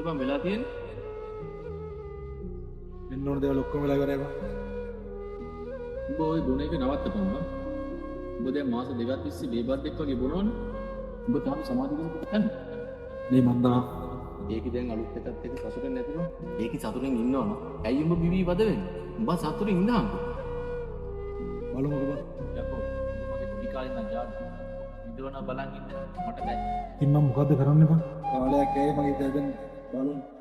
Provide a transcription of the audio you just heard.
මොකද බං වෙලා තියෙන්නේ? වෙන්න ඕන දේවල් ඔක්කොම වෙලා ඉවරයි බං. උඹ ඔය බොන එක නවත්තපන් බං. උඹ දැන් මාස දෙකක් තිස්සේ බේබද්දෙක් වගේ බොනවනේ. උඹ තාම සමාධි කෙනෙකුට යන්නේ. මේ මන් දා ඒකේ දැන් අලුත් එකත් එක්ක සතුටෙන් නැතිව ඒකේ සතුටෙන් ඉන්නවනම් ඇයි උඹ බිවි වද වෙන්නේ? උඹ සතුටින් ඉඳහන්කෝ. බලමුකෝ බං. යකෝ උඹ මගේ පොඩි කාලේ ඉඳන් යාළුවා. විඳවන බලන් ඉන්න මට බෑ. ඉතින් මම මොකද්ද කරන්නේ බං? කාලයක් ඇයි මගේ දැන් බලමු.